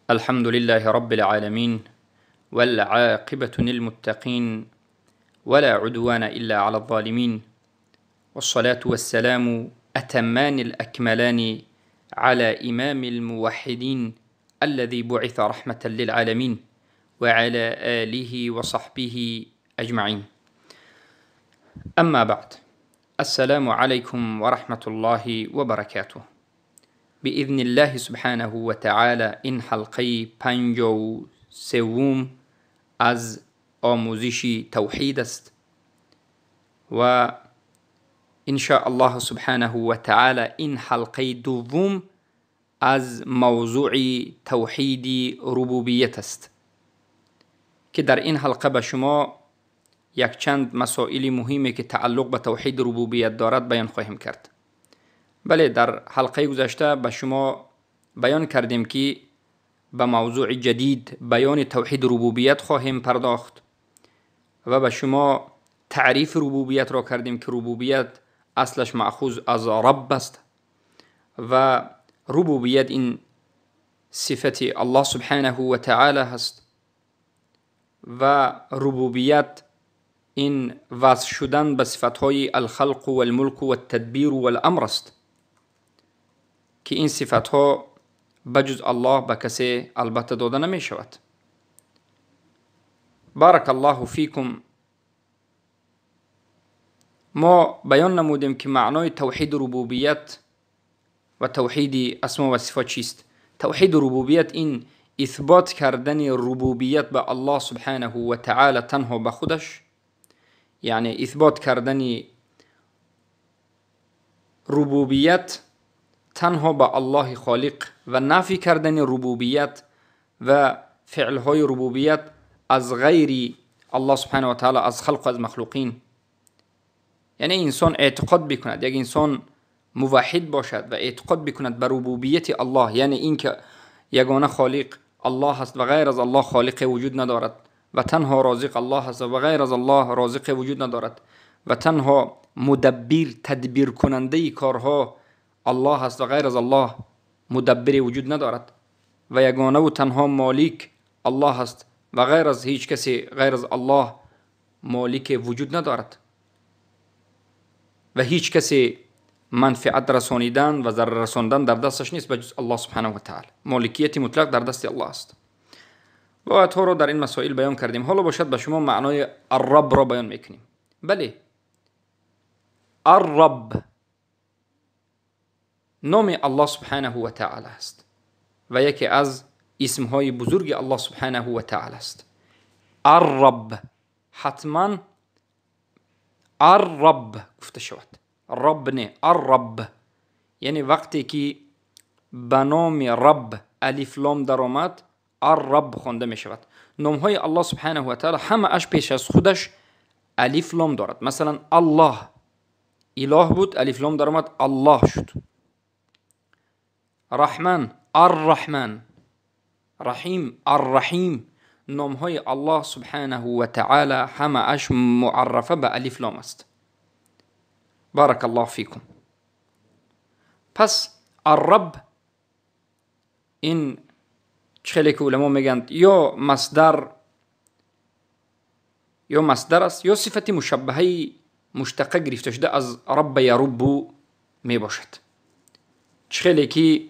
الحمد لله رب العالمين، والعاقبة للمتقين، ولا عدوان إلا على الظالمين، والصلاة والسلام أتمان الأكملان على إمام الموحدين الذي بعث رحمة للعالمين، وعلى آله وصحبه أجمعين. أما بعد، السلام عليكم ورحمة الله وبركاته. بإذن الله سبحانه وتعالى این حلقه 53 از آموزش توحید است و إن شاء الله سبحانه وتعالى این حلقه دوم از موضوع توحید ربوبیت است که در این حلقه به شما یک چند مسائل مهمی که تعلق به توحید ربوبیت دارد بیان خواهیم کرد. بله، در حلقه گذشته به شما بیان کردیم که به موضوع جدید بیان توحید ربوبیت خواهیم پرداخت و به شما تعریف ربوبیت را کردیم که ربوبیت اصلش مأخوذ از رب است و ربوبیت این صفت الله سبحانه و تعالی هست و ربوبیت این وصف شدن به صفتهای الخلق و الملک و التدبیر و الامر است که این صفتها بجز الله به کسی البته داده نمی شود. بارک الله فیکم. ما بیان نمودیم که معنای توحید ربوبیت و توحید اسما و صفات چیست. توحید ربوبیت این اثبات کردن ربوبیت به الله سبحانه و تعالی تنها به خودش، یعنی اثبات کردن ربوبیت تنها به الله خالق و نفی کردن ربوبیت و فعلهای ربوبیت از غیر الله سبحانه و تعالی، از خلق و از مخلوقین. یعنی انسان اعتقاد بکند، یک انسان موحد باشد و اعتقاد بکند به ربوبیت الله، یعنی اینکه یگانه خالق الله است و غیر از الله خالق وجود ندارد و تنها رازق الله است و غیر از الله رازق وجود ندارد و تنها مدبر، تدبیر کننده کارها الله است و غیر از الله مدبر وجود ندارد و یگانه و تنها مالک الله است و غیر از هیچ کسی غیر از الله مالک وجود ندارد و هیچ کسی منفعت رسانیدن و ضرر رساندن در دستش نیست بجز الله سبحانه و تعالی. مالکیت مطلق در دست الله است. و آیت‌ها را در این مسائل بیان کردیم. حالا باشد به شما معنای الرب را بیان میکنیم. بله، الرب نام الله سبحانه و تعالی است و یکی از اسمهای بزرگ الله سبحانه و تعالی است. الرب حتما الرب گفته شود، رب نه، الرب. یعنی وقتی که به نام رب الف لام در آمد، الرب خوانده می شود. نام های الله سبحانه و تعالی همه اش پیش از خودش الف لام دارد. مثلا الله اله بود، الف لام در آمد، الله شد. رحمن، الرحمن، رحیم، الرحیم. نام های الله سبحانه و تعالی همه اش معرفه به الف لام است. بارک الله فیکم. پس الرب این خیلی که علما میگن یا مصدر، یا مصدر است یا صفت مشبهه مشتقه گرفته شده از رب یرب می باشد. خیلی که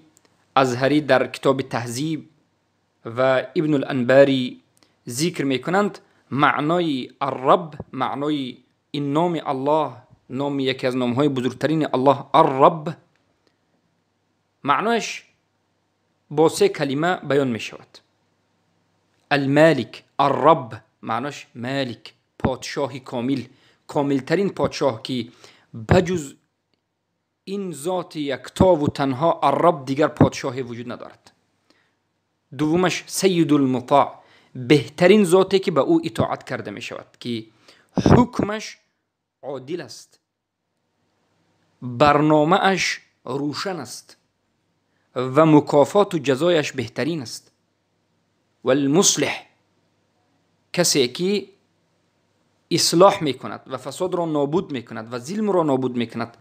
ازهری در کتاب تهذیب و ابن الانباری ذکر میکنند، معنای الرب، معنای این نام الله، نام یکی از نامهای بزرگترین الله الرب، معنایش با سه کلمه بیان می شود. المالک، الرب معناش مالک، پادشاه کامل، کاملترین پادشاه که بجز این ذات یکتا و تنها الرب دیگر پادشاه وجود ندارد. دومش سید المطاع، بهترین ذاتی که به او اطاعت کرده می شود که حکمش عادل است، برنامه اش روشن است و مکافات و جزایش بهترین است. و المصلح، کسی که اصلاح میکند و فساد را نابود میکند و ظلم را نابود میکند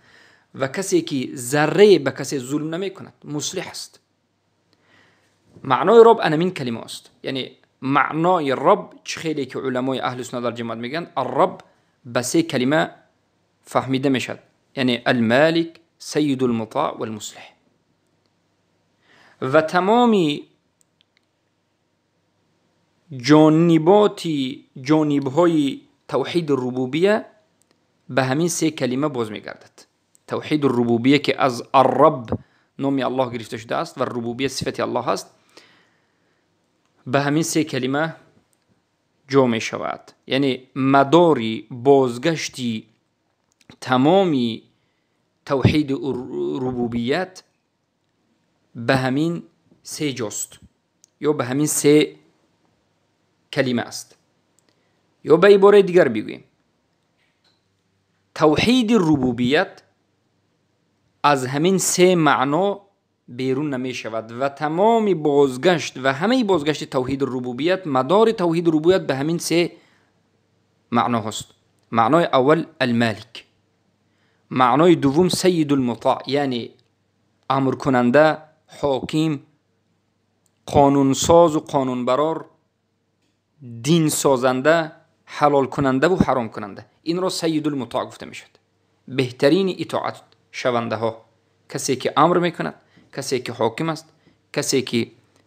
و کسی که ذره به کسی ظلم نمیکند، مصلح است. Маънои Рабб анамин калима аст. Яъне маънои Рабб чӣ хеле ки уламои аҳли суннат вал ҷамоат мегӯянд, ар-Рабб ба се калима фаҳмида мешавад. Яъне ал-Малик, Саййидул Мутаъ вал Муслиҳ. Ва тамоми ҷониботи ҷонибҳои тавҳиди рубубия ба ҳамин се калима боз мегардад. Тавҳиди рубубия ки аз ар-Рабб номи Аллоҳ гирифта шудааст ва рубубия сифати Аллоҳ аст, ба ҳамин се калима ҷо мешавад. Яъне мадори бозгашти тамоми тавҳиди рубубият ба ҳамин се ҷост ё ба ҳамин се калима аст. Ё ба ибораи дигар бигӯем, тавҳиди рубубият аз ҳамин се маъно берун намешавад ва тамоми бозгашт ва ҳамаи бозгашти тавҳиди рубубият, мадори тавҳиди рубубият ба ҳамин се маъно ҳаст. Маънои аввал ал-Малик, маънои дуввум Саййидул Мутаъ, яъне амркунанда, ҳоким, қонунсозу қонунбарор, динсозанда, ҳалолкунанда ва ҳаромкунанда. Инро Саййидул Мутаъ гуфта мешавад. Беҳтарини итоат шавандаҳо, касе ки амр мекунад, касе ки ҳоким аст, касе ки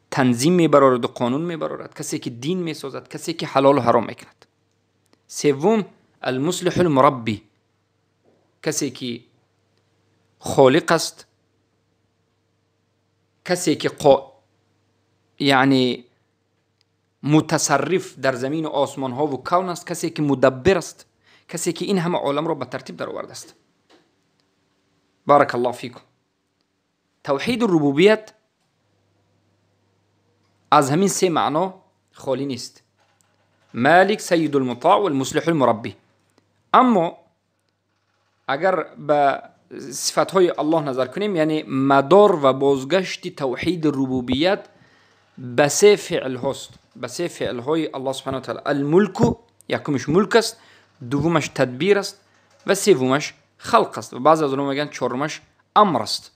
танзим мебарорад ва қонун мебарорад, касе ки дин месозад, касе ки ҳалолу ҳаром мекунад. Севум ал-Муслиҳул Мурабби, касе ки холиқ аст, касе ки яъне мутасарриф дар замину осмонҳо ва кавн аст, касе ки мудаббир аст, касе ки ин ҳама оламро ба тартиб даровардааст. Баракаллоҳу фикум. Тавҳиди рубубият аз ҳамин се маъно холӣ нест. Малик, Саййидул Мутаъ вал Муслиҳул Мурабби. Аммо агар ба сифатҳои Аллоҳ назар кунем, яъне мадор ва бозгашти тавҳиди рубубият ба се феъл ҳост, ба се феълҳои Аллоҳ субҳанаҳу ва таъала. Ал-мулку, якумаш мулк аст, дуввумаш тадбир аст ва севумаш халқ аст. Ва баъзе аз уламо мегӯянд чорумаш амр аст.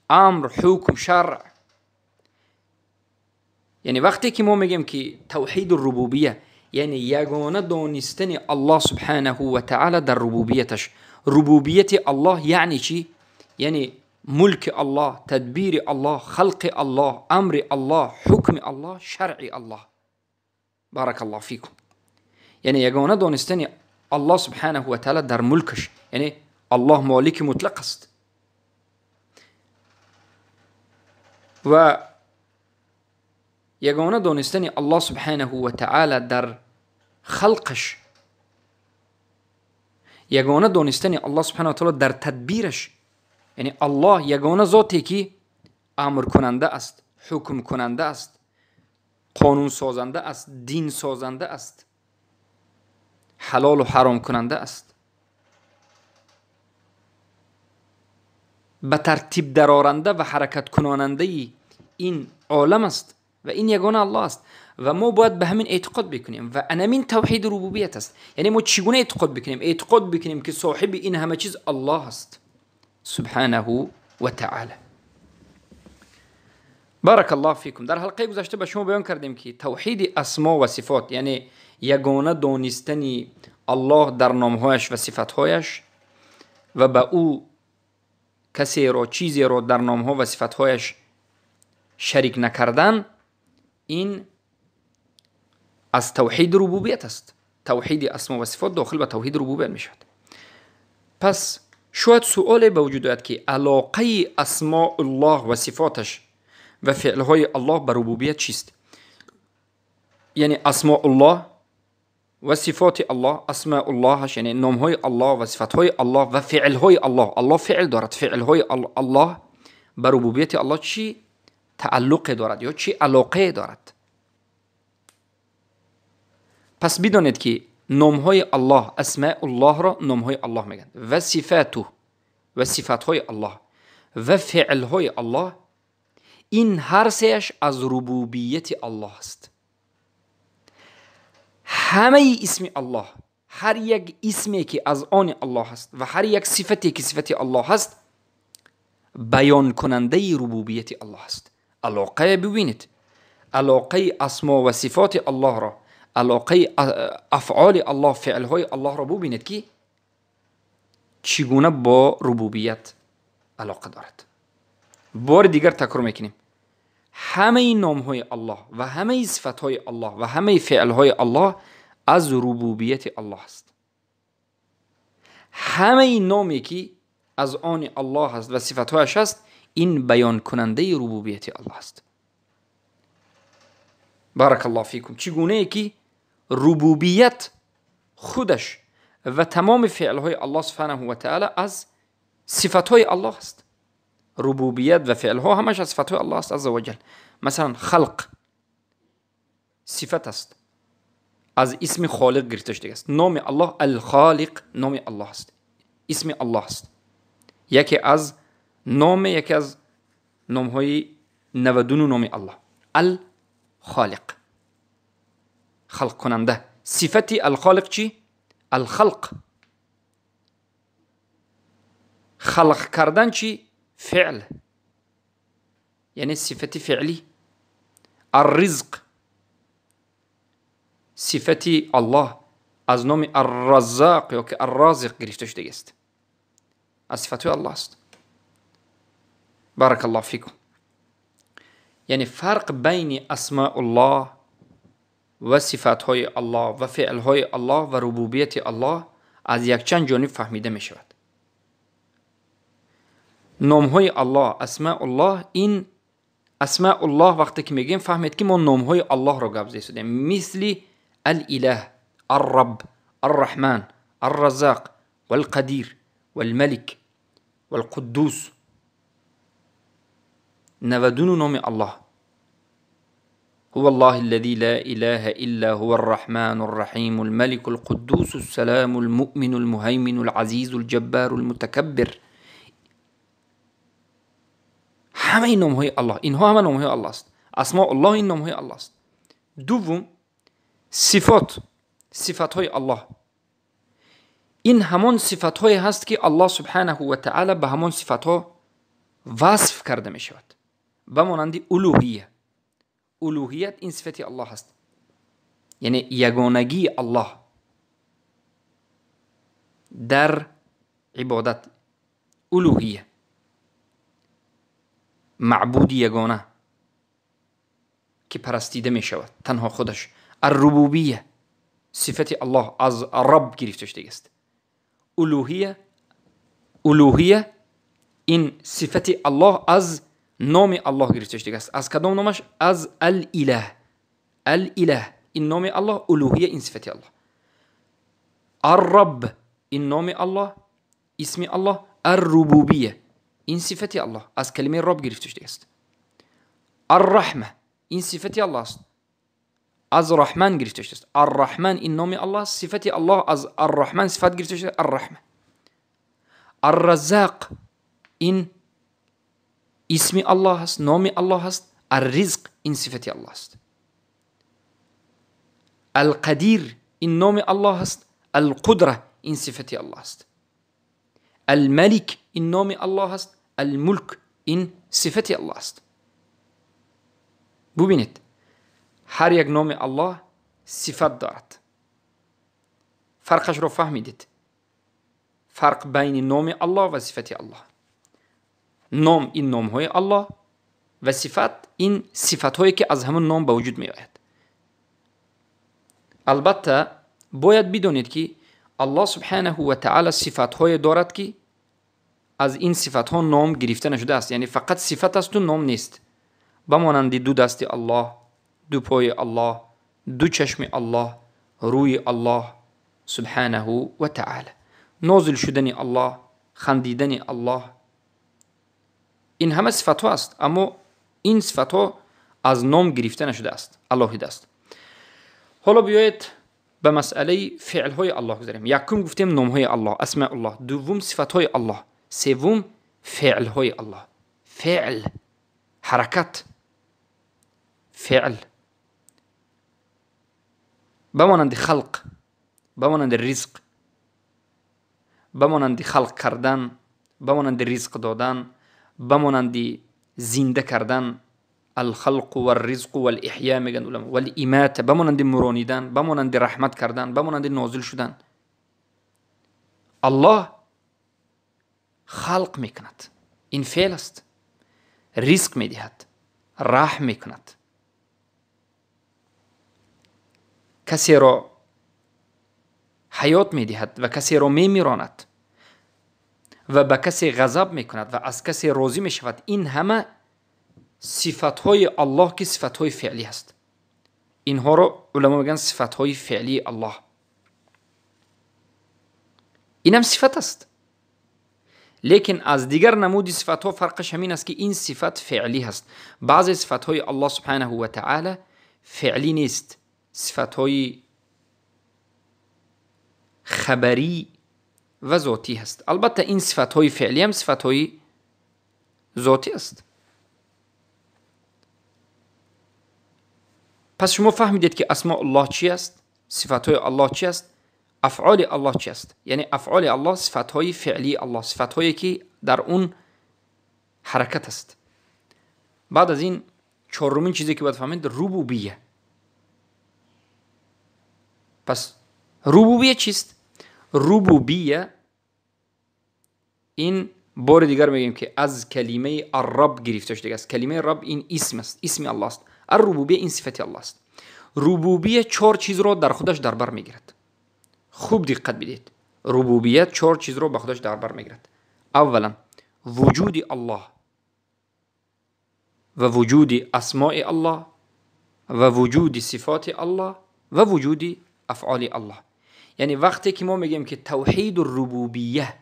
Амр, ҳукм, шаръ. Яъне вақте ки мо мегӯем ки тавҳиди рубубия, яъне ягона донистани Аллоҳ субҳанаҳу ва таъала дар рубубияташ. Рубубияти Аллоҳ яъне чӣ? Яъне мулки Аллоҳ, тадбири Аллоҳ, халқи Аллоҳ, амри Аллоҳ, ҳукми Аллоҳ, шаръи Аллоҳ. Баракаллоҳу фикум. Яъне ягона донистани Аллоҳ субҳанаҳу ва таъала дар мулкаш, яъне Аллоҳ молики мутлақ аст ва ягона донистани Аллоҳ субҳанаҳу ва таъала дар халқаш, ягона донистани Аллоҳ субҳанаҳу ва таъала дар тадбираш. Яъне Аллоҳ ягона зоте ки амркунанда аст, ҳукмкунанда аст, қонунсозанда аст, динсозанда аст, ҳалолу ҳаромкунанда аст, ба тартиб дароранда ва ҳаракаткунонандаи ин олам аст ва ин ягона Аллоҳ аст. Ва мо бояд ба ҳамин эътиқод бикунем ва анамин тавҳиди рубубият аст. Яъне мо чӣ гуна эътиқод бикунем? Эътиқод бикунем ки соҳиби ин ҳама чиз Аллоҳ аст субҳанаҳу ва таъала. Баракаллоҳу фикум. Дар ҳалқаи гузашта ба шумо баён кардем ки тавҳиди асмо ва сифот, яъне ягона донистани Аллоҳ дар номҳояш ва сифатҳояш ва ба ӯ касеро, чизеро дар номҳо ва сифатҳояш шарик накардан, ин аз тавҳиди рубубият аст. Тавҳиди асмо ва сифот дохил ба тавҳиди рубубият мешавад. Пас шояд суоле ба вуҷуд ояд ки алоқаи асмоуллоҳ ва сифоташ ва феълҳои Аллоҳ ба рубубият чист? Яъне асмоуллоҳ ва сифоти Аллоҳ, асмоуллоҳаш яъне номҳои Аллоҳ ва сифатҳои Аллоҳ ва феълҳои Аллоҳ. Аллоҳ феъл дорад, феълҳои Аллоҳ ба рубубияти Аллоҳ чӣ тааллуқе дорад ё чӣ алоқае дорад? Пас бидонед ки номҳои Аллоҳ, асмоуллоҳро номҳои Аллоҳ мегӯянд ва сифату ва сифатҳои Аллоҳ ва феълҳои Аллоҳ, ин ҳар сеяш аз рубубияти Аллоҳ аст. Ҳамаи исми Аллоҳ, ҳар як исме ки аз они Аллоҳ аст ва ҳар як сифате ки сифати Аллоҳ аст, баёнкунандаи рубубияти Аллоҳ аст. Алоқае бибинед, алоқаи асмо ва сифоти Аллоҳро, алоқаи афъоли Аллоҳ, феълҳои Аллоҳро бубинед, ки чӣ гуна бо рубубият алоқа дорад. Бори дигар такрор мекунем, ҳамаи номҳои Аллоҳ ва ҳамаи сифатҳои Аллоҳ ва ҳамаи феълҳои Аллоҳ аз рубубияти Аллоҳ аст. Ҳамаи номе ки аз они Аллоҳ аст ва сифатҳояш аст, ин баёнкунандаи рубубияти Аллоҳ аст. Баракаллоҳу фикум. Чӣ гунае ки рубубият худаш ва тамоми феълҳои Аллоҳ субҳанаҳу ва таъала аз сифатҳои Аллоҳ аст. Рубубият ва феълҳо ҳамаш аз сифатҳои Аллоҳ аст азза ва ҷал. Масалан, халқ сифат аст, аз исми Холиқ гирифта шудааст. Номи Аллоҳ Алхолиқ, номи Аллоҳ аст, исми Аллоҳ аст, яке аз номе, яке аз номҳои 99 номи Аллоҳ, Алхолиқ, халқкунанда. Сифати Алхолиқ чӣ? Алхалқ. Халқ кардан чӣ? Феъл, яъне сифати феълӣ. Арризқ сифати Аллоҳ аз номи Арраззоқ ё ки Аррозиқ гирифта шудааст, аз сифатҳои Аллоҳ аст. Баракаллоҳу фикум. Яъне фарқ байни асмауллоҳ ва сифатҳои Аллоҳ ва феълҳои Аллоҳ ва рубубияти Аллоҳ аз якчанд ҷониб фаҳмида мешавад. Номҳои Аллоҳ, асмауллоҳ, ин асмауллоҳ вақте ки мегӯем, фаҳмед ки мо номҳои Аллоҳро гап зесудем, мисли Алилаҳ, Арраб, Арраҳман, Арраззоқ, Валқадир, Валмалик, Валқуддус. 99 номи Аллоҳ. هو الله الذي لا إله إلا هو الرحمن الرحيم الملك القدوس السلام المؤمن المهيمن العزيز الجبار المتكبر. ҳамаи номҳои Аллоҳ, инҳо ҳама номҳои Аллоҳ аст. Асмоуллоҳ ин номҳои Аллоҳ аст. Дуввум, сифот, сифатҳои Аллоҳ. Ин ҳамон сифатҳое ҳаст ки Аллоҳ субҳанаҳу ва таъала ба ҳамон сифатҳо васф карда мешавад, ба монанди улуҳия. Улуҳият ин сифати Аллоҳ аст, яъне ягонагии Аллоҳ дар ибодат. Улуҳия, маъбуди ягона ки парастида мешавад танҳо худаш. Аррубубия сифати Аллоҳ аз Раб гирифта шудааст. Улуҳия ин сифати Аллоҳ аз номи Аллоҳ гирифта шудааст. Аз кадом номаш? Аз Алилаҳ. Алилаҳ ин номи Аллоҳ, улуҳия ин сифати Аллоҳ. Арраб ин номи Аллоҳ, исми Аллоҳ. Аррубубия ин сифати Аллоҳ аз калимаи Раб гирифта шудааст. Арраҳма ин сифати Аллоҳ аст, аз Раҳман гирифта шудааст. Арраҳман ин номи Аллоҳ, сифати Аллоҳ аз Арраҳман сифат гирифта шудааст, Арраҳма. Арраззоқ ин исми Аллоҳ аст, номи Аллоҳ аст. Арризқ ин сифати Аллоҳ аст. Алқадир ин номи Аллоҳ аст. Алқудра ин сифати Аллоҳ аст. Алмалик ин номи Аллоҳ аст. Алмулк ин сифати Аллоҳ аст. Бубинед, ҳар як номи Аллоҳ сифат дорад. Фарқашро фаҳмидед? Фарқ байни номи Аллоҳ ва сифати Аллоҳ. Ном ин номҳои Аллоҳ ва сифат ин сифатҳое ки аз ҳамон ном ба вуҷуд меояд. Албатта бояд бидонед ки Аллоҳ субҳанаҳу ва таъала сифатҳое дорад ки аз ин сифатҳо ном гирифта нашудааст, яъне фақат сифат асту ном нест. Ба монанди ду дасти Аллоҳ, ду пои Аллоҳ, ду чашми Аллоҳ, рӯи Аллоҳ субҳанаҳу ва таъала, нозил шудани Аллоҳ, хандидани Аллоҳ. Ин ҳама сифатҳо аст, аммо ин сифатҳо аз ном гирифта нашудааст, алоҳида аст. Ҳоло биёед ба масъалаи феълҳои Аллоҳ гузарем. Якум гуфтем номҳои Аллоҳ, асмауллоҳ. Дуввум сифатҳои Аллоҳ. Севум феълҳои Аллоҳ. Феъл, ҳаракат, феъл ба монанди халқ, ба монанди ризқ, ба монанди халқ кардан, ба монанди ризқ додан, ба монанди зинда кардан, الخلق والرزق والإحياء میگن علما، والإماتة به مانند مرانیدن، به مانند رحمت کردن، به مانند نازل شدن. الله خلق میکند، این فعل است. رزق میدهد، رحم میکند، کسی را حیات میدهد و کسی را میمیراند و به کسی غضب میکند و از کسی راضی میشود. این همه صفتهای الله که صفتهای فعلی هست. اینها را علما میگن صفتهای فعلی الله. اینم صفت است، لیکن از دیگر نمود صفتها فرقش همین است که این صفت فعلی هست. بعضی صفتهای الله سبحانه و تعالی فعلی نیست، صفتهای خبری و ذاتی هست. البته این صفتهای فعلی هم صفتهای ذاتی است. پس شما فهمیدید که اسماء الله چی است، صفتهای الله چی است، افعال الله چی است. یعنی افعال الله صفتهای فعلی الله، صفتهایی که در اون حرکت است. بعد از این چهارمین چیزی که باید فهمید ربوبیه. پس ربوبیه چیست؟ ربوبیه این بار دیگر میگیم که از کلمه الرب گرفته شده است. کلمه رب این اسم است، اسم الله است. الربوبیه این صفت الله است. ربوبیه چهار چیز را در خودش در بر میگیرد. خوب دقت بدید، ربوبیت چهار چیز را به خودش در بر میگیرد. اولا وجود الله و وجود اسماء الله و وجود صفات الله و وجود افعال الله. یعنی وقتی که ما میگیم که توحید الربوبیه،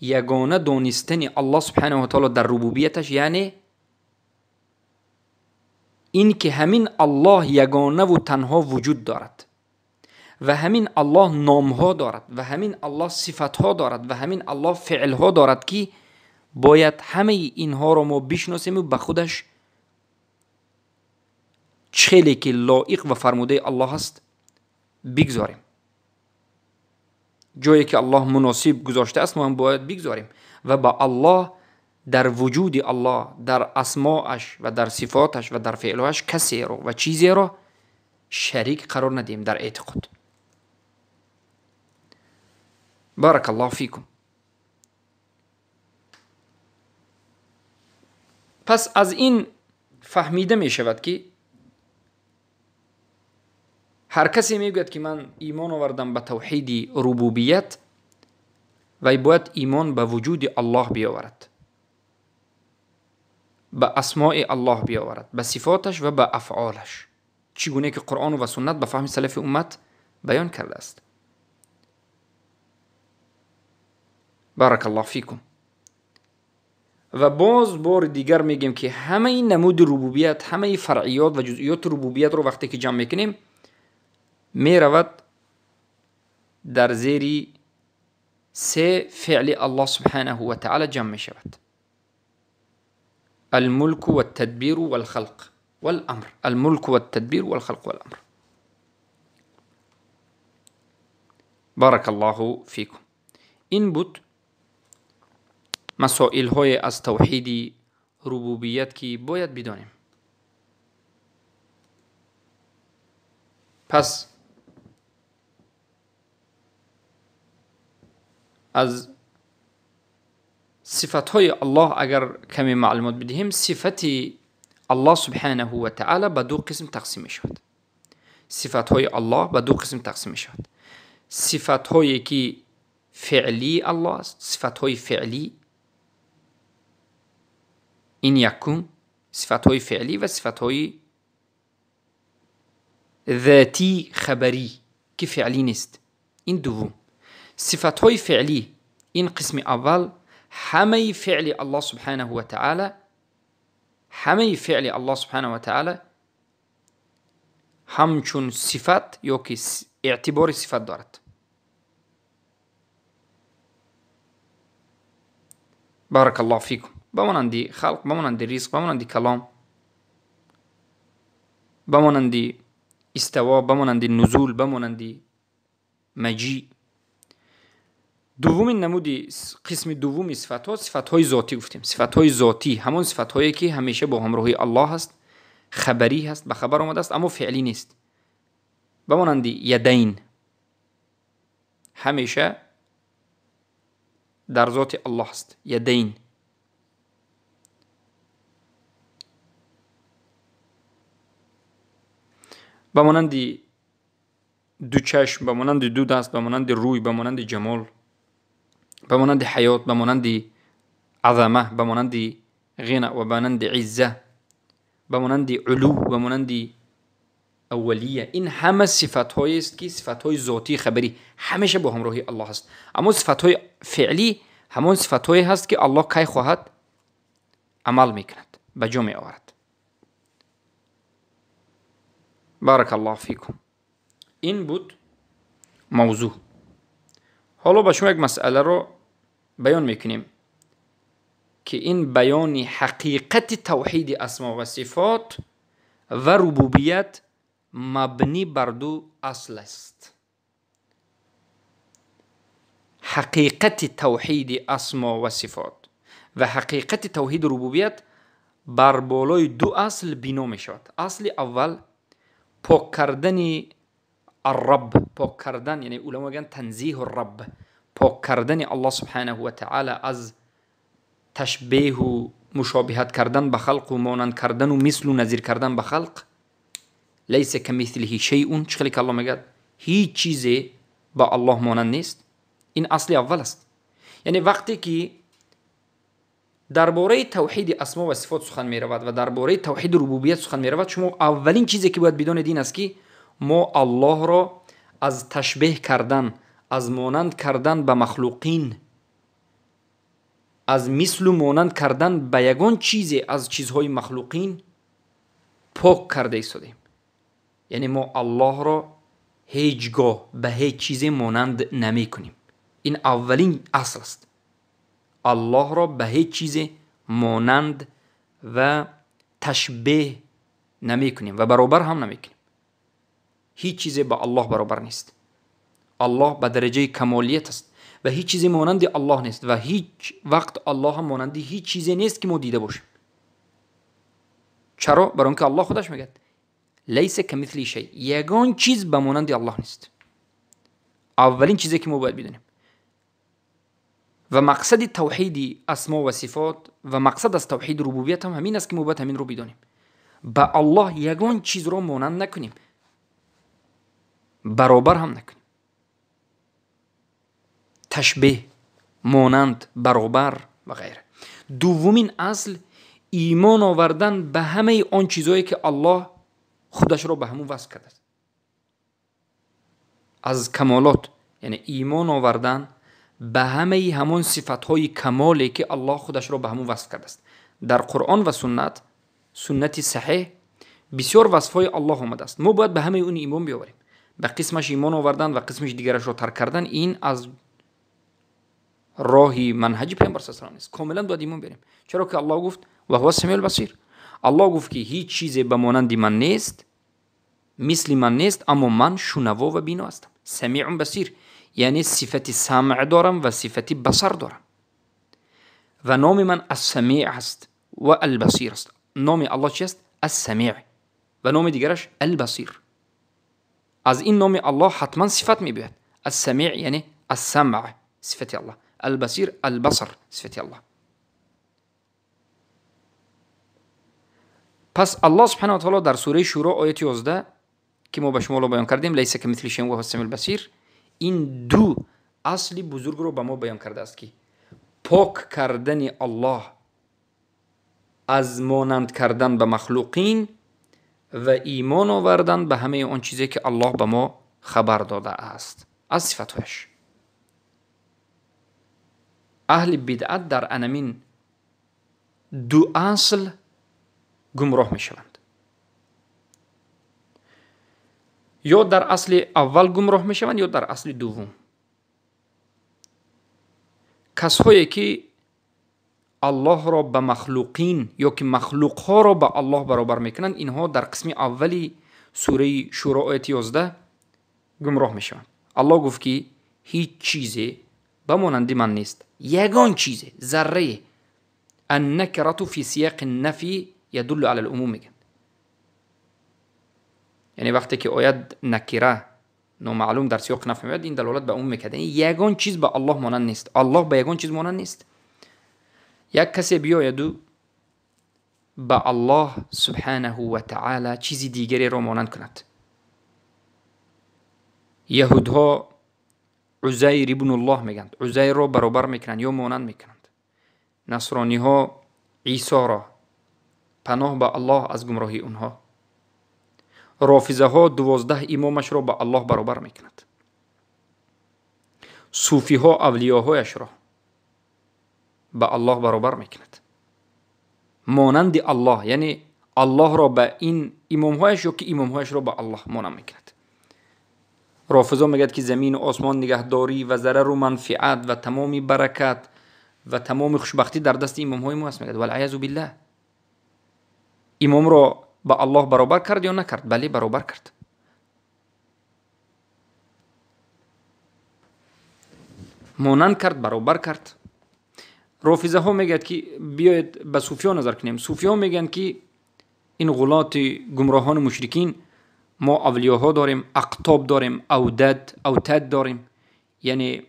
یگانه دانستن الله سبحانه و تعالی در ربوبیتش، یعنی این که همین الله یگانه و تنها وجود دارد و همین الله نامها دارد و همین الله صفتها دارد و همین الله فعلها دارد که باید همه اینها را ما بشناسیم و به خودش چه که لایق و فرموده الله است بگذاریم. جایی که الله مناسب گذاشته است ما هم باید بگذاریم و با الله در وجود الله، در اسماعش و در صفاتش و در فعلهاش کسی رو و چیزی رو شریک قرار ندیم در اعتقاد. بارک الله فیکم. پس از این فهمیده می شود که هر کسی میگوید که من ایمان آوردم به توحید ربوبیت، و باید ایمان به وجود الله بیاورد، به اسماء الله بیاورد، به صفاتش و به افعالش، چگونه که قرآن و سنت به فهم سلف امت بیان کرده است. بارک الله فیکم. و باز بار دیگر میگیم که همه این نمود ربوبیت، همه فرعیات و جزئیات ربوبیت رو وقتی که جمع میکنیم میرود در زیر سه فعل الله سبحانه و تعالی جمع میشود: الملك والتدبير والخلق والأمر. الملك والتدبير والخلق والأمر. بارك الله فيكم. این بود مسائل های از توحید ربوبیت که باید بدانیم. پس از صفتهای الله اگر کمی معلومات بدهیم، صفت الله سبحانه و تعالی به دو قسم تقسیم می شود. صفتهای الله به دو قسم تقسیم می شود: صفتهایی که فعلی الله است، صفتهای فعلی، این یکم صفتهای فعلی، و صفتهای ذاتی خبری که فعلی نیست، این دوم. صفتهای فعلی این قسم اول، همه فعل الله سبحانه و تعالی، همه فعل الله سبحانه و تعالی همچون صفت یا که اعتبار صفت دارد. بارک الله فیکم. به مانند خلق، به مانند رزق، به مانند کلام، به مانند استوا، به مانند نزول، به مانند مجیء. دومین نمود قسم دوم صفت ها، صفت های ذاتی گفتیم. صفت های ذاتی همان صفت هایی که همیشه با همراهی الله است، خبری هست، به خبر آمده است اما فعلی نیست. به مانند یدین همیشه در ذات الله است، یدین. به مانند دو چشم، به مانند دو دست، به مانند روی، به مانند جمال، به مانند حیات، به مانند عظمه، به مانند غنى و به مانند عزه، به مانند علو، به مانند اولیه. این همه صفت های است که صفت های ذاتی خبری همیشه با همراهی الله است. اما صفت های فعلی همان صفت های هست که الله کی خواهد عمل میکند، به جا می آورد. بارک الله فیکم. این بود موضوع. حالا با شما یک مسئله رو بیان میکنیم که این بیان حقیقت توحید اسما و صفات و ربوبیت مبنی بر دو اصل است. حقیقت توحید اسما و صفات و حقیقت توحید ربوبیت بر بالای دو اصل بنا می شود. اصل اول پاک کردن الرب، پاک کردن، یعنی علما میگن تنزیه الرب، پاک کردن الله سبحانه و تعالی از تشبیه و مشابهت کردن به خلق و مانند کردن و مثل و نظیر کردن به خلق. لیس کمثله شیء، چخلی که الله میگه هیچ چیزی با الله مانند نیست. این اصل اول است. یعنی وقتی که درباره توحید اسما و صفات سخن میرود و درباره توحید ربوبیت سخن میرود، شما اولین چیزی که باید بدانید این است که ما الله را از تشبیه کردن، از مانند کردن به مخلوقین، از مثل و مانند کردن به یگان چیزی از چیزهای مخلوقین پاک کرده ایستادیم. یعنی ما الله را هیچگاه به هیچ چیزی مانند نمی کنیم. این اولین اصل است. الله را به هیچ چیز مانند و تشبیه نمی کنیم و برابر هم نمی کنیم. هیچ چیزی با الله برابر نیست. الله به درجه کمالیت است و هیچ چیزی مانند الله نیست و هیچ وقت الله هم مانند هیچ چیزی نیست که ما دیده باشیم. چرا؟ برای اینکه الله خودش میگه لیس کمثله شیء، یگان چیز به مانند الله نیست. اولین چیزی که ما باید بدونیم و مقصد توحید اسما و صفات و مقصد از توحید ربوبیت هم همین است که ما باید همین رو بدانیم. به الله یگان چیز رو مانند نکنیم، برابر هم نکنیم. تشبیه، مانند، برابر و غیره. دومین اصل ایمان آوردن به همه آن چیزهایی که الله خودش را به همون وصف کرده است از کمالات، یعنی ایمان آوردن به همه همان صفتهای کمالی که الله خودش را به همون وصف کرده است. در قرآن و سنت، سنت صحیح، بسیار وصفهای الله آمده است. ما باید به همه اون ایمان بیاوریم. به قسمش ایمان آوردن و قسمش دیگرش را ترک کردن این از راهی منهج پیامبر صلی الله علیه و آله نیست. کاملا باید ایمان بیاریم. چرا که الله گفت و هو السمیع البصیر. الله گفت که هیچ چیزی به مانند من نیست، مثل من نیست، اما من شنوا و بینا هستم. سمیع بصیر یعنی صفت سمع دارم و صفت بصر دارم و نام من السمیع است و البصیر است. نام الله چیست؟ السمیع و نام دیگرش البصیر. از این نام الله حتما صفت میباید. السمیع یعنی السمع صفت الله، البصیر البصر صفت الله. پس الله سبحانه و تعالی در سوره شورا آیت 11 که ما به شما بیان کردیم لیس کمثله شیء و هو السمیع البصیر، این دو اصل بزرگ رو به ما بیان کرده است که پاک کردن الله از مانند کردن به مخلوقین و ایمان آوردن به همه آن چیزی که الله به ما خبر داده است از صفتهایش. اهل بدعت در انمین دو اصل گمراه می شوند. یا در اصل اول گمراه می شوند یا در اصل دوم. کسایی که الله را به مخلوقین یا که مخلوقها را به الله برابر میکنند، اینها در قسم اولی سوره شورا آیت 11 گمراه میشوند. الله گفت که هیچ چیزی به مانند من نیست، یگان چیزی، ذره. النکرة فی سیاق النفی یدل علی العموم میگن. Яъне вақте ки оят накира номаълум дар сиёқ наф меояд, ин далолат ба умум мекард. Яъне ягон чиз ба Аллоҳ монанд нест. Аллоҳ ба ягон чиз монанд нест. Як касе биёяду ба Аллоҳ субҳанаҳу ва таъала чизи дигареро монанд кунад. Яҳудҳо Узайр ибнуллоҳ мегӯянд, Узайрро баробар мекунанд ё монанд мекунанд. Насрониҳо Исоро, паноҳ ба Аллоҳ аз гумроҳии онҳо. Рофизаҳо 12 имомашро ба Аллоҳ баробар мекунад. Суфиҳо авлиёҳояшро ба Аллоҳ баробар мекунад. Монанди Аллоҳ, яъне Аллоҳро ба ин имомҳояш ё ки имомҳояшро ба Аллоҳ монанд мекунад. Рофизо мегӯяд ки замину осмон нигаҳдорӣ ва зарару манфиат ва тамоми баракат ва тамоми хушбахтӣ дар дасти имомҳои мо аст, мегӯяд. Валъаязу биллаҳ. Имомро ба Аллоҳ баробар кард ё накард? Бале, баробар кард. Монанд кард, баробар кард. Рофизаҳо мегӯяд ки биёед ба суфиҳо назар кунем. Суфиҳо мегӯянд ки ин ғулоти гумроҳони мушрикин, мо авлиёҳо дорем, ақтоб дорем, автад дорем. Яъне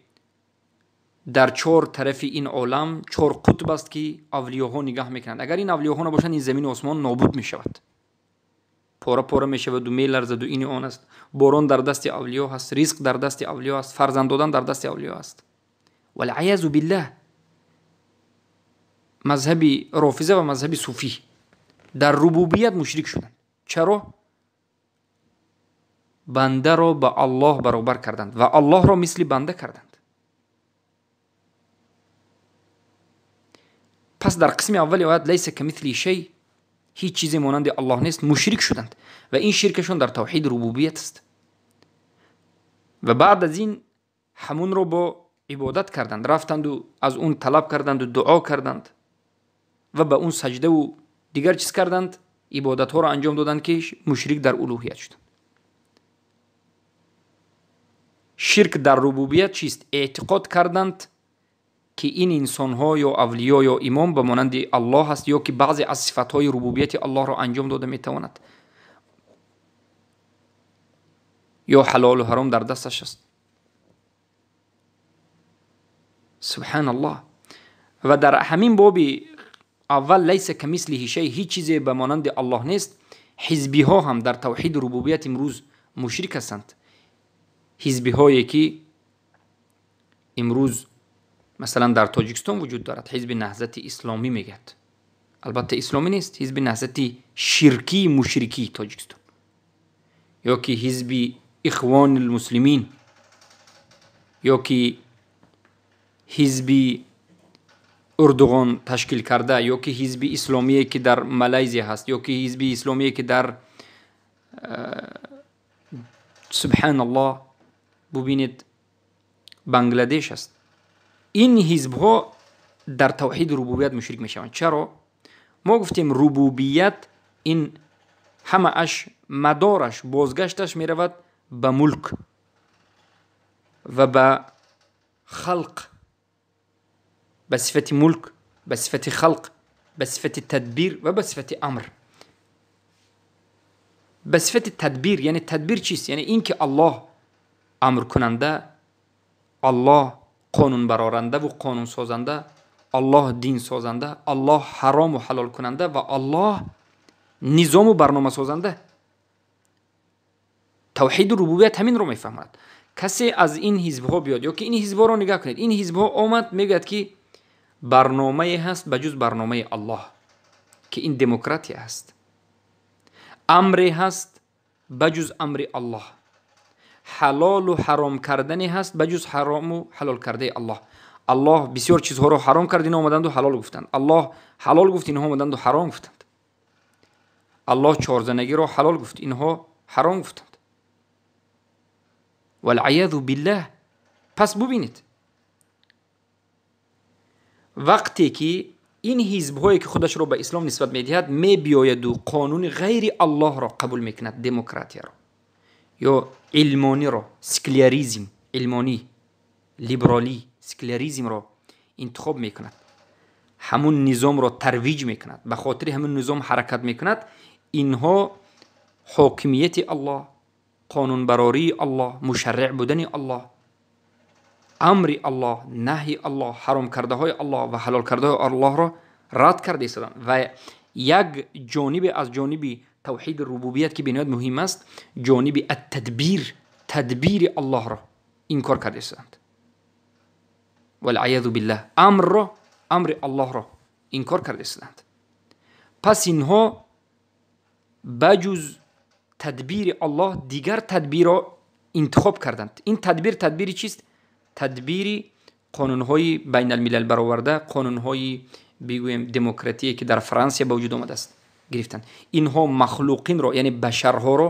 дар чор тарафи ин олам чор қутб аст ки авлиёҳо нигаҳ мекунанд. Агар ин авлиёҳо набошанд, ин замину осмон нобуд мешавад, пора пора мешаваду меларзаду ини он аст. Борон дар дасти авлиё ҳаст, ризқ дар дасти авлиё ҳаст, фарзанд додан дар дасти авлиё ҳаст. Валъаязу биллаҳ. Мазҳаби рофиза ва мазҳаби суфӣ дар рубубият мушрик шуданд. Чаро? Бандаро ба Аллоҳ баробар карданд ва Аллоҳро мисли банда карданд. Пас дар қисми аввали оят лайса камисли шай, ҳеҷ чизе монанди Аллоҳ нест, мушрик шуданд ва ин ширкашон дар тавҳиди рубубият аст. Ва баъд аз ин ҳамунро бо ибодат карданд, рафтанду аз он талаб карданду дуо карданд ва ба он саҷдаву дигар чиз карданд, ибодатҳоро анҷом доданд ки мушрик дар улуҳият шуданд. Ширк дар рубубият чист? Эътиқод карданд ки ин инсонҳо ё авлиё ё имом ба монанди Аллоҳ аст ё ки баъзе аз сифатҳои рубубияти Аллоҳро анҷом дода метавонад ё ҳалолу ҳаром дар дасташ аст. Субҳаналлоҳ. Ва дар ҳамин боби аввал лайса камислиҳи шай, ҳеҷ чизе ба монанди Аллоҳ нест, ҳизбиҳо ҳам дар тавҳиди рубубият имрӯз мушрик ҳастанд. Ҳизбиҳое ки имрӯз масалан дар Тоҷикистон вуҷуд дорад, ҳизби наҳзати исломӣ мегӯяд. Албатта исломӣ нест, ҳизби наҳзати ширкии мушрикии Тоҷикистон ё ки ҳизби ихвони муслимин ё ки ҳизби Эрдоғон ташкил карда ё ки ҳизби исломие ки дар Малайзия ҳаст ё ки ҳизби исломие ки дар субҳаналлоҳ бубинед Бангладеш аст. Ин ҳизбҳо дар тавҳиди рубубият мушрик мешаванд. Чаро? Мо гуфтем рубубият ин ҳамааш мадораш бозгашташ меравад ба мулк ва ба халқ, ба сифати мулк, ба сифати халқ, ба сифати тадбир ва ба сифати амр. Ба сифати тадбир, яъне тадбир чист? Яъне ин ки Аллоҳ амркунанда, Аллоҳ қонунбароранда ва қонунсозанда, Аллоҳ динсозанда, Аллоҳ ҳарому ҳалолкунанда ва Аллоҳ низому барномасозанда. Тавҳиду рубубият ҳаминро мефаҳмад. Касе аз ин ҳизбҳо биёд ё ки ин ҳизбҳоро нигаҳ кунед, ин ҳизбҳо омад мегӯяд ки барномае ҳаст ба ҷуз барномаи Аллоҳ, ки ин демократия аст. Амре ҳаст ба ҷуз амри Аллоҳ, ҳалолу ҳаром кардане ҳаст ба ҷуз ҳарому ҳалол кардаи Аллоҳ. Аллоҳ бисёр чизҳоро ҳаром кард, инҳо омаданду ҳалол гуфтанд. Аллоҳ ҳалол гуфт, инҳо омаданду ҳаром гуфтанд. Аллоҳ чорзанагиро ҳалол гуфт, инҳо ҳаром гуфтанд. Валъаязу биллаҳ. Пас бубинед, вақте ки ин ҳизбҳое ки худашро ба ислом нисбат медиҳад мебиёяду қонуни ғайри Аллоҳро қабул мекунад, демократияро ё илмониро, секуляризм, илмонӣ, либералӣ, секуляризмро интихоб мекунад, ҳамун низомро тарвиҷ мекунад, ба хотири ҳамун низом ҳаракат мекунад, инҳо ҳокимияти Аллоҳ, қонунбарории Аллоҳ, мушарриъ будани Аллоҳ, амри Аллоҳ, наҳи Аллоҳ, ҳаром кардаҳои Аллоҳ ва ҳалол кардаҳои Аллоҳро рад карда истоданд. Ва як ҷониби аз ҷониби тавҳиди рубубият, ки бениҳоят муҳим аст, ҷониби аттадбир, тадбири Аллоҳро инкор карда истоданд. Валъаязу биллаҳ, амрро, амри Аллоҳро инкор карда истоданд. Пас инҳо ба ҷуз тадбири Аллоҳ дигар тадбирро интихоб карданд. Ин тадбир тадбири чист? Тадбири қонунҳои байналмилал бароварда, қонунҳои бигӯем демократие, ки дар Франсия ба вуҷуд омадааст, гирифтанд. Инҳо махлуқинро, яъне башарҳоро,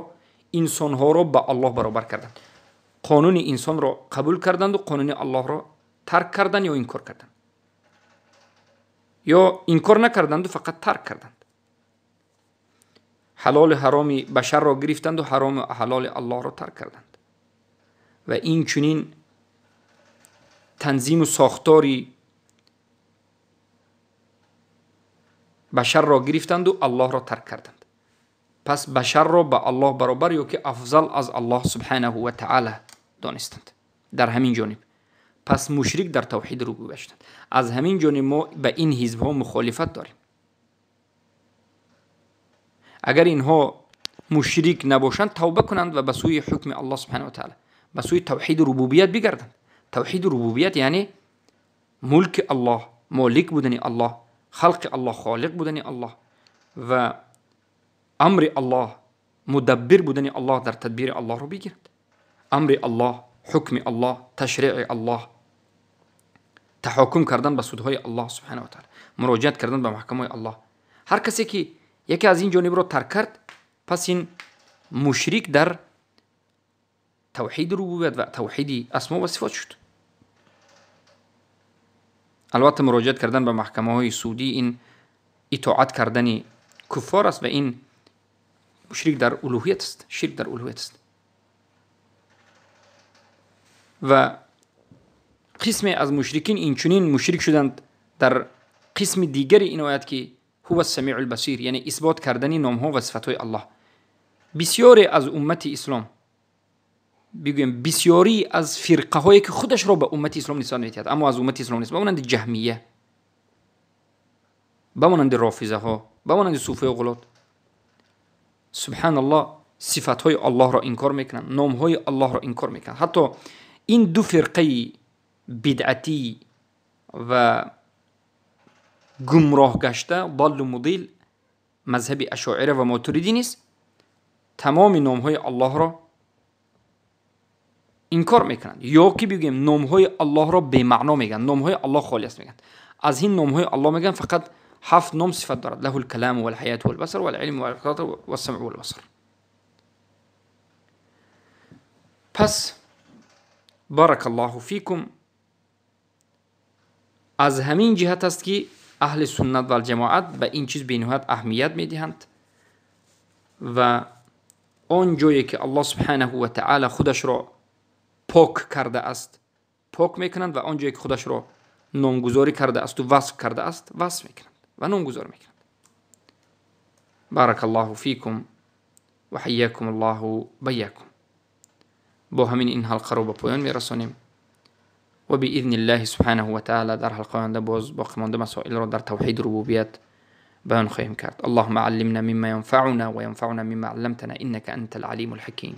инсонҳоро ба Аллоҳ баробар карданд. Қонуни инсонро қабул карданду қонуни Аллоҳро тарк карданд ё инкор карданд, ё инкор накарданду фақат тарк карданд. Ҳалолу ҳароми башарро гирифтанду ҳарому ҳалоли Аллоҳро тарк карданд. Ва инчунин танзиму сохтори башарро гирифтанду Аллоҳро тарк карданд. Пас башарро ба Аллоҳ баробар ё ки афзал аз Аллоҳ субҳанаҳу ва таъала донистанд. Дар ҳамин ҷониб пас мушрик дар тавҳиди рубубият шуданд. Аз ҳамин ҷониб мо ба ин ҳизбҳо мухолифат дорем. Агар инҳо мушрик набошанд, тавба кунанд ва ба сӯи ҳукми Аллоҳ субҳанаҳу ва таъала, ба сӯи тавҳиди рубубият бигарданд. Тавҳиди рубубият яъне мулки Аллоҳ, молик будани Аллоҳ, халқи Аллоҳ, холиқ будани Аллоҳ ва амри Аллоҳ, мудаббир будани Аллоҳ дар тадбири Аллоҳро бигиранд. Амри Аллоҳ, ҳукми Аллоҳ, ташриъи Аллоҳ, таҳокум кардан ба судҳои Аллоҳ субҳанаҳу ва таъала, муроҷиат кардан ба маҳкамаҳои Аллоҳ. Ҳар касе ки яке аз ин ҷонибро тарк кард, пас ин мушрик дар тавҳиди рубубият ва тавҳиди асмо ва сифот шуд. Албатта муроҷиат кардан ба маҳкамаҳои судӣ ин итоат кардани куффор аст ва ин мушрик дар улуҳият аст, ширк дар улуҳият аст. Ва қисме аз мушрикин инчунин мушрик шуданд дар қисми дигари ин оят, ки ҳува самиъу лбасир, яъне исбот кардани номҳо ва сифатҳои Аллоҳ. Бисёре аз уммати ислом, бигӯем бисёрӣ аз фирқаҳое ки худашро ба уммати ислом нисбат медиҳад, аммо аз уммати ислом нест, ба монанди ҷаҳмия, ба монанди рофизаҳо, ба монанди суфию ғулот, субҳаналлоҳ, сифатҳои Аллоҳро инкор мекунанд, номҳои Аллоҳро инкор мекунанд. Ҳатто ин ду фирқаи бидъатӣ ва гумроҳ гашта, даллу мудил, мазҳаби ашоира ва мотуридӣ низ тамоми номҳои Аллоҳро инкор мекунанд, ё ки бигӯем номҳои Аллоҳро бемаъно мегӯянд, номҳои Аллоҳ холӣ аст мегӯянд. Аз ин номҳои Аллоҳ мегӯянд фақат 7 ном сифат дорад: лаҳу лкаламу валҳаяту валбасар валилму валқудрат вассамъу валбасар. Пас баракаллоҳу фикум, аз ҳамин ҷиҳат аст ки аҳли суннат валҷамоат ба ин чиз бениҳоят аҳамият медиҳанд ва он ҷое ки Аллоҳ субҳанаҳу ва таъала худашро пок карда аст, пок мекунанд, ва он ҷое ки худашро номгузорӣ карда асту васф карда аст, васф мекунанд ва номгузорӣ мекунанд. Баракаллоҳу фикум ва ҳайякум Аллоҳу байякум. Бо ҳамин ин ҳалқаро ба поён мерасонем ва биизни Аллоҳи субҳанаҳу ва таъала дар ҳалқаи оянда боз боқимонда масоилро дар тавҳиди рубубият баён хоҳем кард. Аллоҳумма аллимна мимма янфаъуна ва янфаъуна мимма алламтана иннака антал алимул ҳаким.